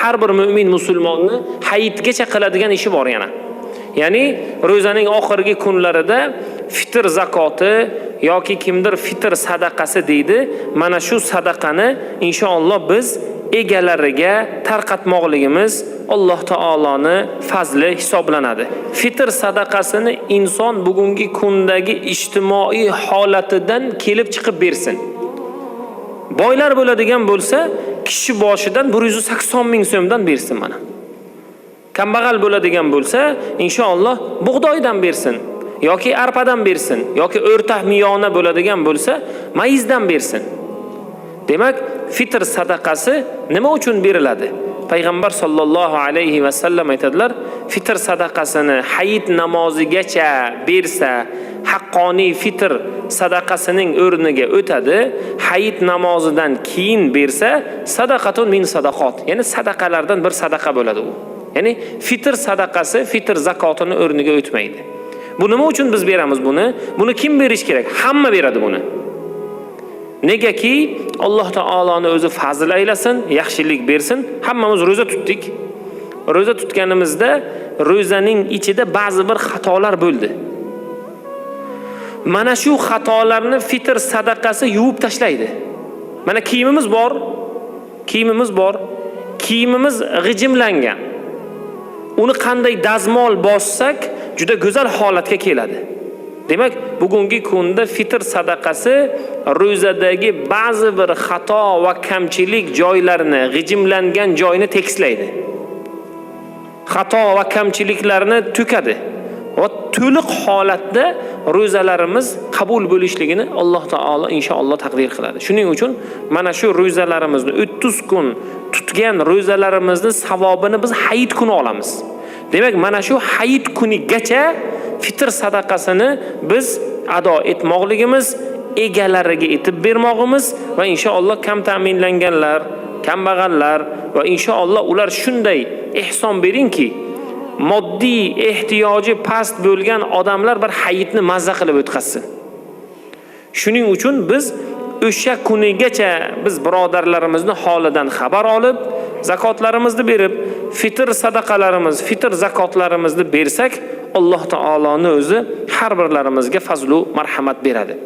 Har bir mo'min musulmonni hayitgacha qiladigan ishi bor yana. Ya'ni ro'zaning oxirgi kunlarida fitr zakoti yoki kimdir fitr sadaqasi deydi. Mana shu sadaqani inshaalloh biz egalariga tarqatmoqligimiz Alloh taoloni fazli hisoblanadi. Fitr sadaqasini inson bugungi kundagi ijtimoiy holatidan kelib chiqib bersin. Boylar bo'ladigan bo'lsa, kishi boshidan 180 ming so'mdan bersin mana. Kambag'al bo'ladigan bo'lsa, inshaalloh bug'doydan bersin yoki arpadan bersin yoki o'rta miyona bo'ladigan bo'lsa, mayizdan bersin. Demak, fitr sadaqasi nima uchun beriladi? Payg'ambar sollallohu alayhi va sallam aytadilar, fitr sadaqasini hayit namozigacha bersa, haqqoniy fitr sadaqasining o'rniga o'tadi. Hayit namozidan keyin bersa, sadaqatun min sadaqot, ya'ni sadaqalardan bir sadaqa bo'ladi u. Ya'ni fitr sadaqasi fitr zakotini o'rniga o'tmaydi. Bu nima uchun biz beramiz buni? Buni kim berish kerak? Hamma beradi buni. Negaki Alloh taoloni o'zi fazl aylasin, yaxshilik bersin. Hammamiz ro'za tutdik. Ro'za tutganimizda ro'zaning ichida ba'zi bir xatolar bo'ldi. Mana shu xatolarni fitr sadaqasi yuvib tashlaydi. Mana kiyimimiz bor, kiyimimiz bor. Kiyimimiz g'ijimlangan. Uni qanday dazmol bossak, juda go'zal holatga keladi. Demak, bugungi kunda fitr sadaqasi ro'zadagi ba'zi bir xato va kamchilik joylarini, g'ijimlangan joyini tekislaydi. Xato va kamchiliklarni to'kadi. Va to'liq holatda ro'zalarimiz qabul bo'lishligini Alloh taolo inshaalloh taqdir qiladi. Shuning uchun mana shu ro'zalarimizni 30 kun tutgan ro'zalarimizni savobini biz hayit kuni olamiz. Demak, mana shu hayit kunigacha fitr sadaqasini biz ado etmoqligimiz, egalariga etib bermoqimiz va inshaalloh kam ta'minlanganlar, kambag'allar va inshaalloh ular shunday ehson beringki, moddiy ehtiyoji past bo'lgan odamlar bir hayitni mazza qilib o'tkazsin. Shuning uchun biz o'sha kunigacha biz birodarlarimizni holidan xabar olib, zakotlarimizni berib, fitr sadaqalarimiz, fitr zakotlarimizni bersak, Alloh taoloni o'zi har birlarimizga fazlu marhamat beradi.